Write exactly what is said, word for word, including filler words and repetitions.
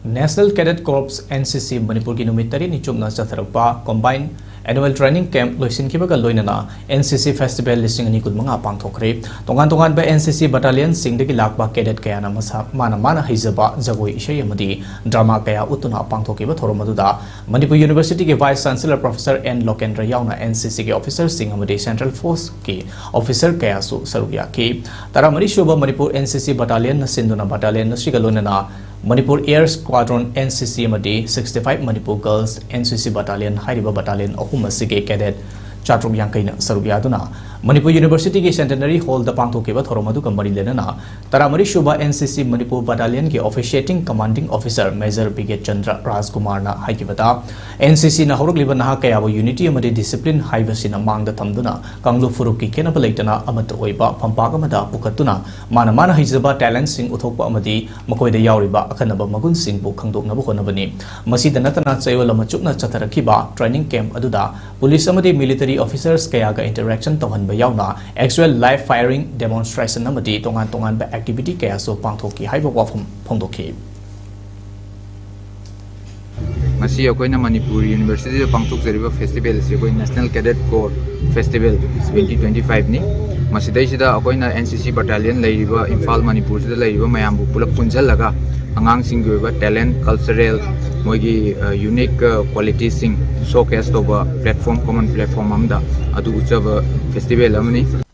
National Cadet Corps, N C C, ꯃꯅꯤꯄꯨꯔꯒꯤ ꯅꯨꯃꯤꯠ ꯇꯔꯦꯠꯅꯤ ꯆꯨꯞꯅ ꯆꯠꯊꯔꯛꯄ Combined Annual Training Camp ꯂꯣꯏꯁꯤꯟꯈꯤꯕꯒ ꯂꯣꯏꯅꯅ N C C Festival ꯂꯤꯁꯤꯡ ꯑꯅꯤ ꯀꯨꯟꯃꯉꯥ ꯄꯥꯡꯊꯣꯛꯈ꯭ꯔꯦ꯫ ꯇꯣꯉꯥꯟ ꯇꯣꯉꯥꯟꯕ N C C battalionꯁꯤꯡꯗꯒꯤ ꯂꯥꯛꯄ cadet ꯀꯌꯥꯅ ꯃꯁꯥ ꯃꯥꯅ ꯃꯥꯅ ꯍꯩꯖꯕ ꯖꯒꯣꯏ ꯏꯁꯩ ꯑꯃꯗꯤ drama ꯀꯌꯥ ꯎꯠꯇꯨꯅ ꯄꯥꯡꯊꯣꯛꯈꯤꯕ ꯊꯧꯔꯝ ꯑꯗꯨꯗ Manipur Universityꯒꯤ Vice Chancellor Professor N ꯂꯣꯀꯦꯟꯗ꯭ꯔ ꯌꯥꯎꯅ N C Cꯒꯤ officerꯁꯤꯡ ꯑꯃꯗꯤ Central Forceꯀꯤ officer ꯀꯌꯥꯁꯨ ꯁꯔꯨꯛ ꯌꯥꯈꯤ꯫ ꯇꯔꯥꯃꯔꯤ ꯁꯨꯕ ꯃꯅꯤꯄꯨꯔ N C C battalionꯅ ꯁꯤꯟꯗꯨꯅ battalionꯅ ꯑꯁꯤꯒ ꯂꯣꯏꯅꯅ Manipur Air Squadron N C C ꯑꯃꯗꯤ sixty five Manipur Girls N C C Battalion ꯍꯥꯏꯔꯤꯕ battalion ꯑꯍꯨꯝ ꯑꯁꯤꯒꯤ cadet ꯆꯥꯇ꯭ꯔꯨꯛ ꯌꯥꯡꯈꯩꯅ ꯁꯔꯨꯛ ꯌꯥꯗꯨꯅ ꯃꯅꯤꯄꯨꯔ Universityꯒꯤ Centenary Hallꯗ ꯄꯥꯡꯊꯣꯛꯈꯤꯕ ꯊꯧꯔꯝ ꯑꯗꯨꯒ ꯃꯔꯤ ꯂꯩꯅꯅ ꯇꯔꯥꯃꯔꯤ ꯁꯨꯕ N C C Manipur Battalionꯒꯤ Officiating Commanding Officer Major brigade Chandra ꯔꯥꯖꯀꯨꯃꯥꯔꯅ ꯍꯥꯏꯈꯤꯕꯗ, N C Cꯅ ꯍꯧꯔꯛꯂꯤꯕ ꯅꯍꯥ ꯀꯌꯥꯕꯨ unity ꯑꯃꯗꯤ discipline ꯍꯥꯏꯕꯁꯤꯅ ꯃꯥꯡꯗ ꯊꯝꯗꯨꯅ ꯀꯥꯡꯂꯨꯞ ꯐꯨꯔꯨꯞꯀꯤ ꯈꯦꯠꯅꯕ ꯂꯩꯇꯅ ꯑꯃꯠꯇ ꯑꯣꯏꯕ ꯐꯝꯄꯥꯛ ꯑꯃꯗ ꯄꯨꯈꯠꯇꯨꯅ ꯃꯥꯅ ꯃꯥꯅ ꯍꯩꯖꯕ talentꯁꯤꯡ ꯎꯠꯊꯣꯛꯄ ꯑꯃꯗꯤ ꯃꯈꯣꯏꯗ ꯌꯥꯎꯔꯤꯕ ꯑꯈꯟꯅꯕ ꯃꯒꯨꯟꯁꯤꯡꯕꯨ ꯈꯪꯗꯣꯛꯅꯕ ꯍꯣꯠꯅꯕꯅꯤ꯫ ꯃꯁꯤꯗ ꯅꯠꯇꯅ ꯆꯌꯣꯜ ꯑꯃ ꯆꯨꯞꯅ ꯆꯠꯊꯔꯛꯈꯤꯕ training camp ꯑꯗꯨꯗ police ꯑꯃꯗꯤ military officers ꯀꯌꯥꯒ interaction ꯇꯧꯍꯟꯕ ꯌꯥꯎꯅ actual live firing demonstration ꯑꯃꯗꯤ ꯇꯣꯉꯥꯟ ꯇꯣꯉꯥꯟꯕ activity ꯀꯌꯥꯁꯨ ꯄꯥꯡꯊꯣꯛꯈꯤ ꯍꯥꯏꯕ ꯋꯥꯐꯝ ꯐꯣꯡꯗꯣꯛꯈꯤ꯫ ꯉꯁꯤ ꯑꯩꯈꯣꯏꯅ ꯃꯅꯤꯄꯨꯔ Universityꯗ ꯄꯥꯡꯊꯣꯛꯆꯔꯤꯕ festival ꯑꯁꯤ ꯑꯩꯈꯣꯏ National Cadet Corps Festival twenty twenty fiveꯅꯤ꯫ ꯃꯁꯤꯗꯩꯁꯤꯗ ꯑꯩꯈꯣꯏꯅ N C C battalion ꯂꯩꯔꯤꯕ ꯏꯝꯐꯥꯜ ꯃꯅꯤꯄꯨꯔꯁꯤꯗ ꯂꯩꯔꯤꯕ ꯃꯌꯥꯝꯕꯨ ꯄꯨꯂꯞ ꯄꯨꯟꯁꯤꯜꯂꯒ ꯑꯉꯥꯡꯁꯤꯡꯒꯤ ꯑꯣꯏꯕ talent, cultural, ꯃꯣꯏꯒꯤ unique qualitiesꯁꯤꯡ showcase ꯇꯧꯕ platform, common platform ꯑꯃꯗ ꯑꯗꯨ ꯎꯠꯆꯕ festival ꯑꯃꯅꯤ꯫